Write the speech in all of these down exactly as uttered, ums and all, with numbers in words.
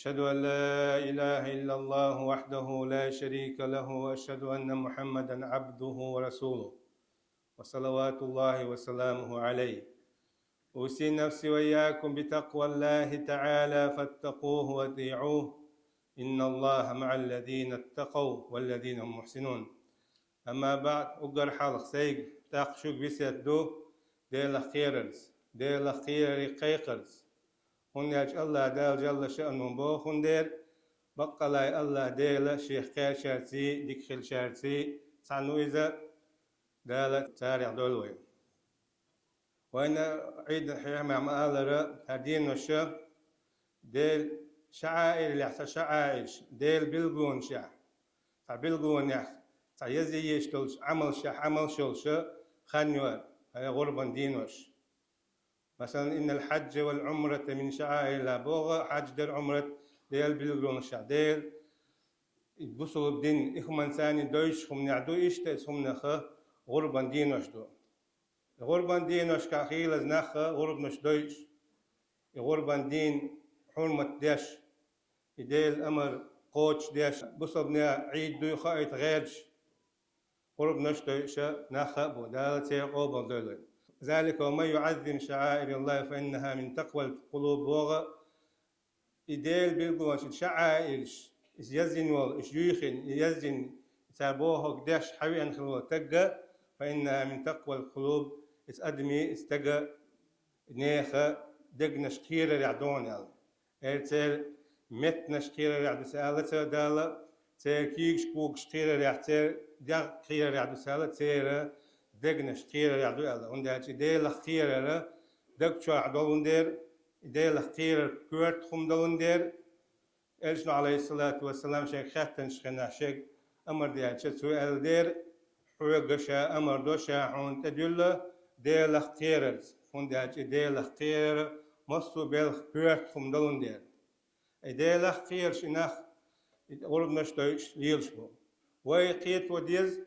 أشهد أن لا إله إلا الله وحده لا شريك له، وأشهد أن محمدا عبده ورسوله، وصلوات الله وسلامه عليه. أوصي نفسي وإياكم بتقوى الله تعالى، فاتقوه وأطيعوه، إن الله مع الذين اتقوا والذين هم محسنون. أما بعد، уггар хьалха сайга, тӀаккха шуга весет ду Делах кхерарца, Делах кхерарца кхайкхарца. ХӀунда аьлча АллахӀ Дала жалла шаъну боху хӀун дера, баккъалла а АллахӀ Дела Шех кхаьчарций, дика хилчарций цхьаьна ву иза, Дала царех дойла вай. Вайна Ӏийда хьехамехь ма-аллара, хӀара денош Делан шаӀаирлехь цхьа шаӀаирш, Делан билгалонашехь цхьа билгалонехь, цхьа еза еш долчу Ӏамалшехь Ӏамалш йолуш хан ю хӀара гӀурбан денош. Масалан, إن الحج والعمرة من شعائر الله боху, хьаьж дар, Ӏумрат Делан билгалонашехь, Делан и бусулба дин, и хӀуманца а дойчу хӀуманех ду, иштта иза хӀуманах гӀурбан денош ду. ГӀурбан деношкахь хилаза нах гӀурбанаш дойуш, и гӀурбан дин хьурмат деш, и Делан амар кхочушдеш, бусалбанийн Ӏийд дуй хаийта гӀерташ, гӀурбанаш дойуш нах а бу, Дала церан къобалдойла. ذلك ومن يعظم شعائر الله فإنها من تقوى القلوب боху, и Делан билгалонаш, и шаӀаирш, иза язйина волу, иза юьйхина, и язйина, цара бохург деш хьавеана хилла волу стаг, فإنها من تقوى القلوب, иза адамийн, иза стеган, нехан дегнаш кхерарехь ду аьлла. Эр церан меттанаш кхерарехь ду аьлла цо Дала, церан куьйгаш-когаш кхерарехь, церан дегӀ кхерарехь ду аьлла, церан дегнаш кхерарехь ду аьлла. ХӀунда аьлча и Делах кхерар даг чохь долун дера, и Делах кхерар коьрта хӀума долун дера. Элчано, Ӏалайхиссалату вассалам, шега хаьттинчу хенахь, шега амар даьлча, цо аьлла дера: «Хьоьга ша амар до, ша хьуна тӀедуьллу Делах кхерарца, хӀунда аьлча и Делах кхерар массо а белхан коьрта хӀума долун дера». И Делах кхераш и нах, и гӀурбанаш дойуш лелаш бу. Вай кхето деза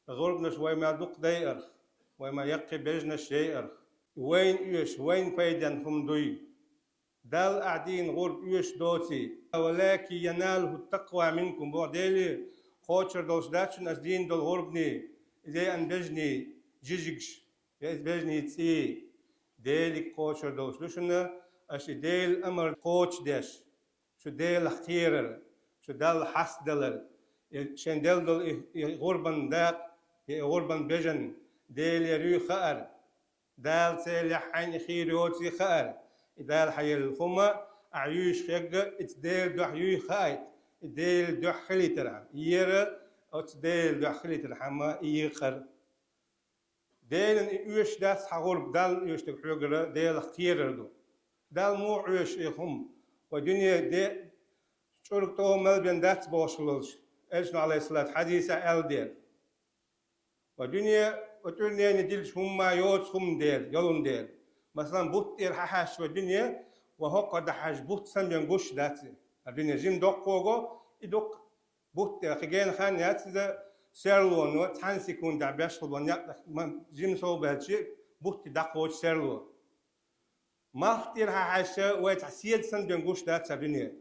гӀурбанаш вай мел дукха дайарх, вай мел яккхий бежанаш яйарх. Вайна оьшу, вайна пайденна хӀума дуй. Далла ахь дийна гӀурба оьшуш доций. «ولكن يناله التقوى منكم» боху Дела, кхочур долуш дац шуна аса дийна долу гӀурбаний, иза яйъина бежаний жижигаш, я иза бежаний цӀий. Делиг кхочур долуш ду шуна, аша и Делан амар кхочушдеш, шу Делах кхерар, шу Далла хьастадалар, и шайн делла долу и, и гӀурбан дакъа, я и гӀурбан бежан Делера юй хаар. Дала церан лаьхьа хьайна и хийра йоций хаар, и Дала хьаелла хӀума ахь юьйш хегга, иза Делан дуьхьа юй хаайта, и Делан дуьхьа хилийтархьама, ера оцу Делан дуьхьа хилийтархьама и екъар. Делан и оьшуш дац хьан гӀурба, Далла оьшург хьоьгара Делах кхерар ду. Далла муха оьшу и хӀума? Вай дуьне де чӀург тӀо мел бен дац бохуш хилалаш, Элчано, Ӏалайхиссалату, хьадисехь аьлла дера. Ва дуьне, ва тӀуьрнене дилча хӀумма йоцу хӀума дела, йолун дела. Масалан, бутт тӀера хьахьаьжча ва дуьне, ва хӀокхур дӀахьаьжча бутт санна бен гуш дац и. А дуьне жима доккхого, и дукха бутт тӀера кхин гена хан яц иза серлоно, цхьана секундехь беш хилла бан некъ ма-, жима сов баьлча, бутт дӀакхочу серло. Малх тӀера хьахьаьжча, вай цхьа седа санна бен гуш дац а дуьне.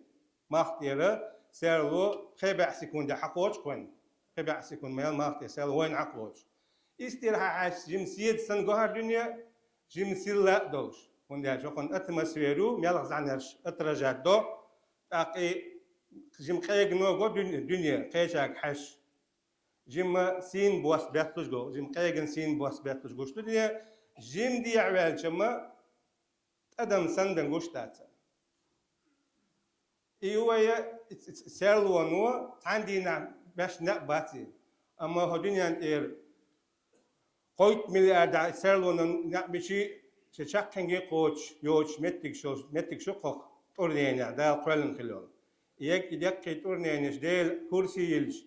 Малх тӀера серло пхи бӀе секунде хьакхочу вайн. Пхи бӀе секунд мел малх тӀера серло вайна хьакхочу. Иза тӀера хьахьаьжча, жима седа санна го хӀара дуьне, жима силла а долуш. ХӀунда аьлча хӀокхуьнан атмосфера ю, мелхазахьнарш отражать до, тӀаккха и жима къегано го дуьне, дуьне кхечаьрга хьаьжча. Жима сийна бос бетталуш го, жима къеган сийна бос бетталуш гуш ду дуьне, жима дехьа ваьлча-м тӀадам санна бен гуш дац. И вай, и ц-, ц-, серлоно цхьана дийнахь беш некъ бац и. Амма хӀо дуьнен тӀера кхойтта миллиард серлонан некъ бичи, шен чаккхенге кхочуш, йоцуш меттиг шо-, меттиг шу кхох тӀурненехь, Дала кхоьллина хила йолу. И эг и деккхий тӀурненаш Дела курси йилча,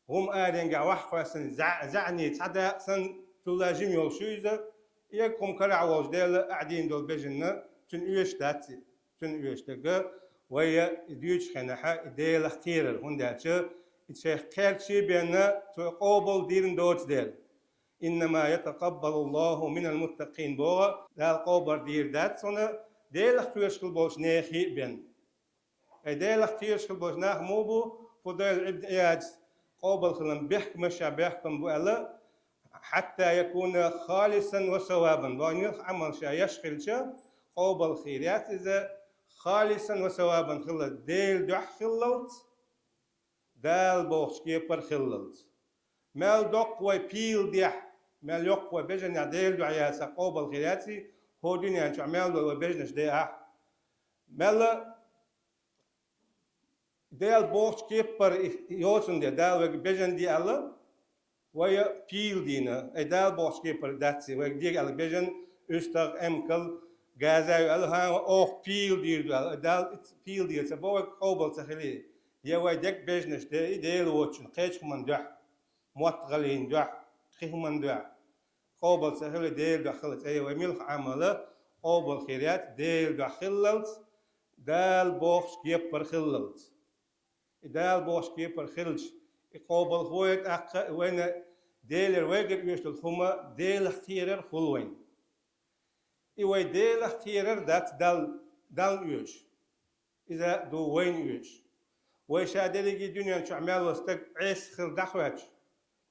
гӀум аренгахь вахкхоьссина зӀа-, зӀаьний цхьа дакъа санна, цулла жима йолуш ю иза, и эг хӀума карахь волчу Дела ахь дийна долу бежанна, цуьнан оьшуш дац и, цуьнан оьшуш дерг, вай и дуьйцучу хенахь и Делах кхерар, хӀунда аьлча и шайх кхерчий бен, цо къобал дийр доцу дела. «إنما يتقبل الله من المتقين» боху, Дала къобал дийр дац цунна, Делах кхоьруш хила болчу нехан а бен. Ай Делах кхераш хила болча наха муха бу Фудайл ибн Ӏияда къобал хилан бехкамашха бехкам бу аьлла, хьатта якуна халисан ва савабан. Вай мел Ӏамал ша еш хилча, къобал хир яц иза, халисан ва савабан хила, Дела дуьхьа хиллалц, Дала бохуча кепара хиллалц. Мел доккха вай пийлан дехьа, мел йоккха вай бежан дехьа Дела дуьхьа яьлча къобал хир яций, хӀо дуьнен чу мел дола вай бежанаш дехьа. Мел Дала бохуча кепара и-, йоцун де, Дала вайга бежан де аьлла, вай пийлан дийна, ай Дала бохуча кепара дац, вайга де аьлла бежан, уьстагӀ, эмкал, газа ю аьлла, хӀа, оха пийлан дийр ду аьлла, Дала пийлан дийр ца бо, вайга къобал ца хилий. Я вай деррига бежанаш де, и Дела воцчун, кхеча хӀуман дуьхьа, мотт-гӀалин дуьхьа, кхин хӀуман дуьхьа. Къобал ца хилий, Дела дуьхьа хилалц. Ай вай мел Ӏамал къобал хир яц, Дела дуьхьа хиллалц, Дала бохуча кепара хиллалц. И Дала бохуча кепара хилча, и къобал хой тӀаккха, вайна Делера вайгара оьшуш дола хӀума Делах кхерар хул вайна. И вай Делах кхерар дац Дал-, Далла оьшуш. Иза ду вайна оьшуш. Вай ша деррига дуьнен чу мел вола стаг Ӏеса хила дӀахоьттача,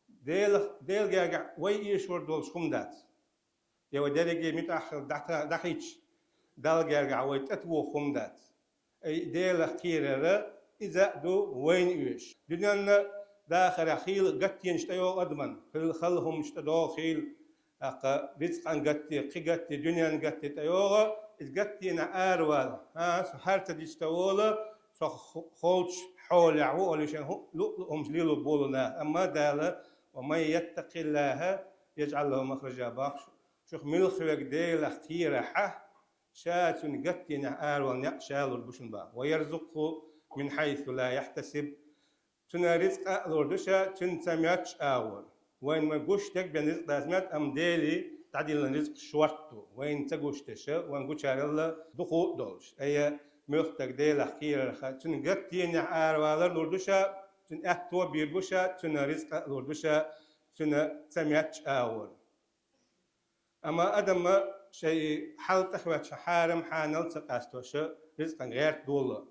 Делах, Дела гергахь вай эшар долаш хӀума дац. Я вай деррига муьтӀахь хила дӀата-, дӀахийтача, Далла гергахь вай тӀатоха хӀума дац. Ай Делах кхерар, иза ду вайна оьшуш. Дуьненна дахарехь хийла гаттенаш тӀайогӀу адаман, хийла хала хӀуманаш тӀадогӀу хийла, тӀаккха рицкъан гатте, кхин гатте, дуьненна гатте тӀайогӀу, иза гаттенах аравала. ХӀа, со хӀара ца дича тӀавола, со хо-, холча хьолехь ву олий шайн хӀу-, луъ-луъ хӀумаш лело болу нах. Амма Дала: «Ва ман яттакъиллахӀа яжӀал лахӀу махража», боху, шух муьлхха верг Делах кхерахь, Ша цуьнан гаттенах аравала некъ Ша лур бу шуна боху. «Ва ярзукъхӀу мин хьайсу ла яхьтасиб». Цунна рицкъа а лур ду Ша, цуьнан ца моьттучу агӀор. Вайна ма гуш дерг бен рицкъ дац моьтту, амма Деле дӀадиллина рицкъ шортта ду. Вайна ца гуш дерш, вайна гучаралла дукха а долуш. Ай, муьлхха стаг Делах кхерарх, цуьнан гаттенах аравалар лур ду Ша, цуьнан аьтто а бийр бу Ша, цунна рицкъа а лур ду Ша, цунна ца моьттучу агӀор. Амма адам шайн хьал тӀехваьчча хьарам-хьанал ца къастош, рицкъан гӀерта долу.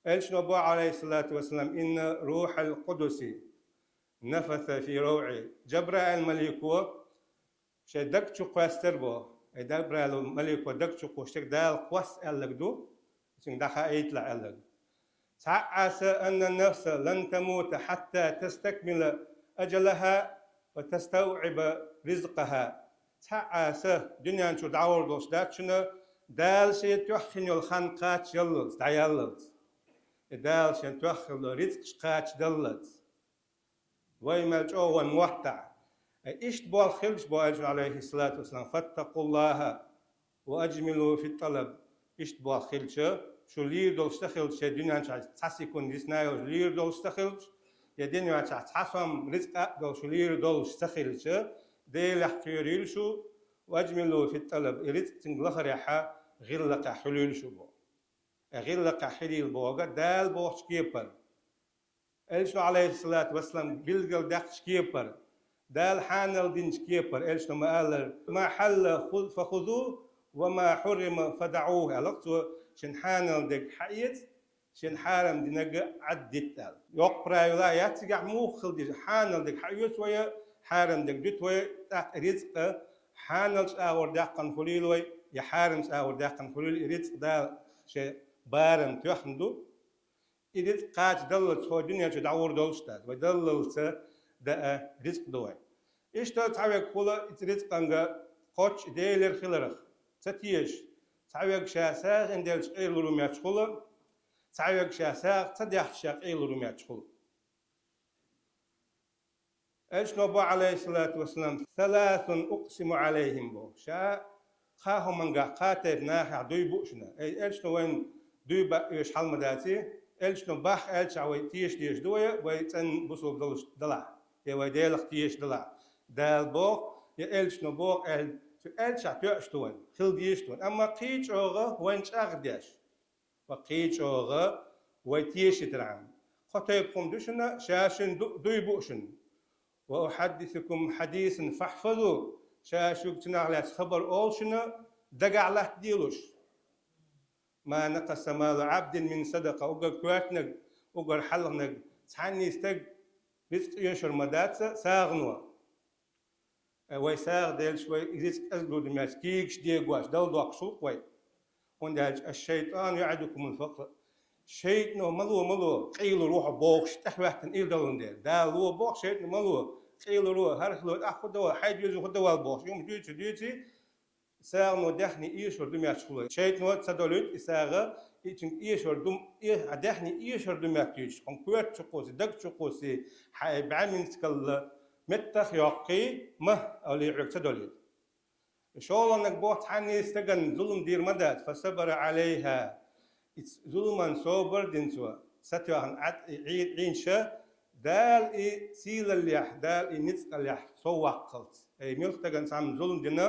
Элчано боху, Ӏалайхиссалату вассалам: «Инна рухьал къудуси нафаса фи равӀи». Жабраил малико шайн даг чу кхоьссира боху. Ай Жабраил малико даг чу кхуьссуш дерг Дала кхосса аьлларг ду, цуьнга дӀахаийталахь аьлларг. Цхьаъ а са: «Анна нафса лан тамута хьатта тастакмила аджалахӀа ва таставӀиба ризкъахӀа». Цхьаъ а са дуьнен чу дӀагӀур долуш дац шуна, Дала шен тоьхна йолу хан кхача яллалц, дӀаяллалц. И Дала шен тоьхна йолу рицкъаш кхача даллалц. Вай мел чӀогӀа ван моттахь. Ай иштта болх хилча, боху Элчано, Ӏалайхиссалату вассалам: «ФаттакъуллахӀа ва аджмилу фит-тӀалаб». Иштта болх хилча, шу лийр долуш ца хилча, шайн дуьнен чохь цхьа секунд йисна йолуш лийр долуш ца хилча, я дуьнен чохь цхьа сом рицкъа а долуш шу лийр долуш ца хилча, Делах кхоьруьйту шу, «ва аджмилу фит-тӀалаб», и рицкъ цуьнга лахарехь гӀиллакхехь хуьлуьйту шу боху. Э, гӀиллакхехь хилийла боху Дала бохучу кепара. Элчано, Ӏалайхиссалату вассалам, билгалдаьккхича кепара, Дала хьанал динчу кепара, Элчано ма-аллара: «Ма хьалла ху-, фа хузу, ва ма хьуррима фа даӀу», аьлла цо, шен хьанал дерг хьаэца, шен хьарам динарг Ӏаддита аьлла. Йоккха правила яц цигахь, муха хила деза: хьанал дерг хьаоьцу вай, хьарам дерг дуьту вай, тӀаккха рицкъа хьаналчу агӀор даьккхина хуьлийла вай, я хьарамчу агӀор даьккхина хуьлийла и рицкъ Дала шен барам тоьхна ду. И рицкъ кхача даллалц хӀо дуьнен чу дӀагӀур долуш дац, вай даллалца даа рицкъ ду вай. Иштта цхьа верг хуьлу, и рицкъанга кхоччуш Делера хиларх ца тешаш, цхьа верг ша сагӀина делча къайлур ву моьттуш хуьлу, цхьа верг ша сагӀа ца дехча ша къайлур ву моьттуш хуьлу. Элчано боху, Ӏалайхиссалату вассалам: «Саласун укъсиму Ӏалайхим», боху. Ша кхаа хӀуманга, кхаа тайпа нахехь дуй бу шуна. Ай, Элчано вайна дуй баъ оьшу хьал ма даций, Элчано боху аьлча вай теша дезаш ду вай, вай цӀена бусулба долуш далахь, я вай Делах теша далахь. Дала боху, я Элчано боху аьлла, цу аьлча тоьуш ду вайна, хила дезаш ду вайна. Амма кхин а чӀогӀа вайна чӀагӀдеш, ва кхин а чӀогӀа вай тешийтархьама, кхо тайпа хӀума ду шуна, ша шуна ду-, дуй бу шуна. «Ва ухьаддисукум хьадисан фахьфазу», ша шуьга цунах лаьцна хабар олу шуна, дагахь латтаделуш. ما نقص مال عبد من صدقة, угар коьртаниг, угар хьалханиг цхьанне стаг рицкъ эшар ма дац сагӀано. Э, вай сагӀа делча, вай рицкъ кӀезига лургда моьтту, кегаш дегош, Далла доккхуш хул-кх вай. ХӀунда аьлча, الشيطان يعدكم الفقر. ШайтӀано ма ло, ма ло, къайлур ву хьо бохуш, тӀехӀоьттина уйла далун дела. Дала ло боху шайтӀано, ма ло, къайлур ву, хӀара хила, ахь хӀун дан вала, хьайн доьзал хӀун дан вала бохуш, юха дуьйцу, дуьйцу, сагӀано даьхни эшар ду моьттуш хуьлу. ШайтӀано ца долуьйту и сагӀа, и цуьнга эшар ду, э, хьан даьхни эшар ду моьттуш, хьуна коьрта чу кхуссий, даг чу кхуссий, хьайн бӀаьрминца калла меттах йоккхий, ма, олий хьоьга ца долуьйту. ШолгӀаниг боху, цхьанне стагана зулам дийр ма дац, فصبر عليها. И ц-, зуламан собар дина цо, сатоьхна Ӏад-, Ӏий-, Ӏийнача, Дала и сийлаллехь, Дала и ницкъаллехь совваккхалц. Эй, муьлхха стагана цхьамма зулам дина,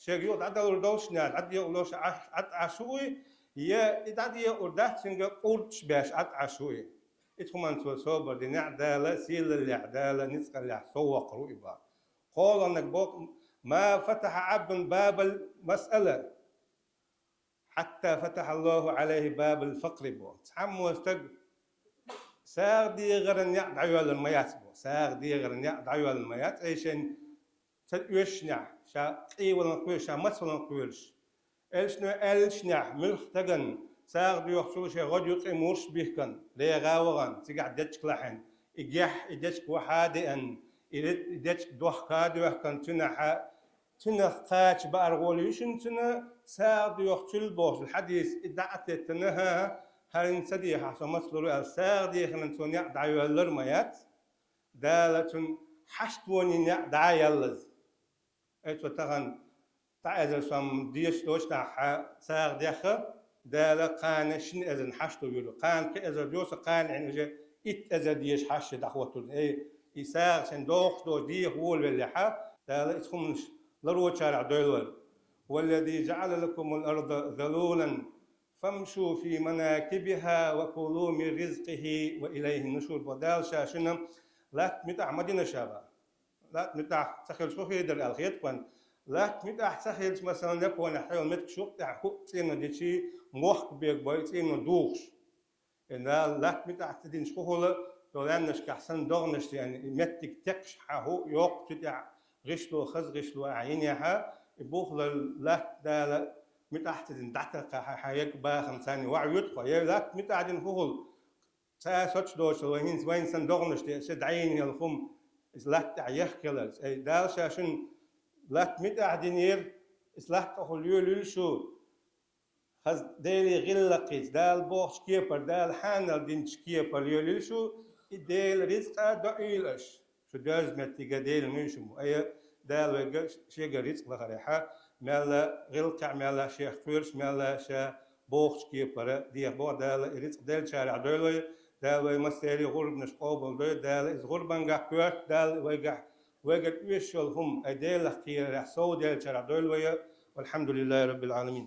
шега юха дӀадалур долуш нах, дӀадекъалуш Ӏа-, Ӏад Ӏаш ву и, я и дӀадекъалур дац, цуьнга къурдаш беш Ӏад Ӏаш ву и. Ицу хӀуманна цо собар динехь, Дала сийлаллехь, Дала ницкъаллехь совваккхар ву и боху. КхоалгӀаниг боху, ما فتح عبد باب المسألة حتى فتح الله عليه باب الفقر боху. Цхьаммо стаг сагӀа дегӀара некъ дӀайоьллур ма яц боху. СагӀа дегӀара некъ дӀайоьллур ма яц. Ай шен ца оьшушшехь, ша къевалан кхоьруш, ша мацвалан кхоьруш. Элчано аьллашшехь, муьлхха стагана сагӀа доьхучул шен гӀодаюкъе мурш бихкан, регӀа вахана, цигахь дечка лахьийна, и гехь, и дечка вахьа а деана, и ре-, и дечка дохка а доьхкан, цуьнахьа, цуьнах кхача баар гӀоле ю шуна цуьнан сагӀа доьхучул бохучул хьадис, и дӀа а теттина, хӀа-хӀа, хӀара хӀинца ца дехахь, со маца лур ву аьлла, сагӀа дехаран цо некъ дӀайоьллур ма яц. Дала цунна хьаштвонийн некъ дӀа а еллаза. Ай, цо тахана цхьа эзар сом дезаш доцу нахьа сагӀа дехха, Дала кхана шина эзарна хьашт вуьйлу. Кхана кхин эзар доцу, кхана Ӏин уже итт эзар дезаш хьашт дӀахӀоттур. Ай, и сагӀа шен дохуш доцу деха волавеллехьа, Дала иза хӀуманаш ларочарахь дойла вай. والذي جعل لكم الأرض ذلولا فامشوا في مناكبها وكلوا من رزقه وإليه النشور. Бо Дала ша шуна латта муьтӀахь ма дина ша боху. Латта муьтӀахь ца хилча хӀун хир дара аьлла хета вайна. Латта муьтӀахь ца хилча, масалан, Японехь хьайолу меттигаш юкъа тӀехь хӀуъа цӀена дичий, мохк бегабой цӀено духуш. И Дала латта муьтӀахь ца динчу хӀун хуьлу, цу лаьмнашкахь санна догӀанаш деана, и меттиг текхаш хьан хӀуъа йоккху цу тӀехь гӀишло, хаза гӀишло ахьа йинехьа, и бухалара латта Дала муьтӀахь ца дина дӀатаккха хьан, хьан егга бахам царна ваӀ вуьту хьо. Я латта муьтӀахь дина хӀун хуьлу? Цара соцу доцуш вай хӀинца вайна санна догӀанаш деана, ша дӀайина йолу хӀума, иза латта тӀехь еххеларца. Ай, Дала ша шуна латта муьтӀахь динера, иза латта тӀехула лоьлуьйлу шу, хаза Деле гӀиллакхца, Дала бохучу кепара, Дала хьанал динчу кепара лоьлуьйлу шу, и Делан рицкъа доуьйлу аша. Шу доьзна меттига Делан муьйшиммо. Ай, Дала вайга шегара рицкъ лахарехьа, мелла гӀиллакхехь, мелла шех кхоьруш, мелла ша бохучу кепара деха боху Дала, и рицкъ деллачарехь дойла вай, Дала вай массеран гӀурбанаш къобалдойла, Дала иза гӀурбангахь коьрта, Дала вайгахь, вайгара оьшуш йолу хӀума, ай Делах кхерарехь сов деллачарехь дойла вай, والحمد لله رب العالمين.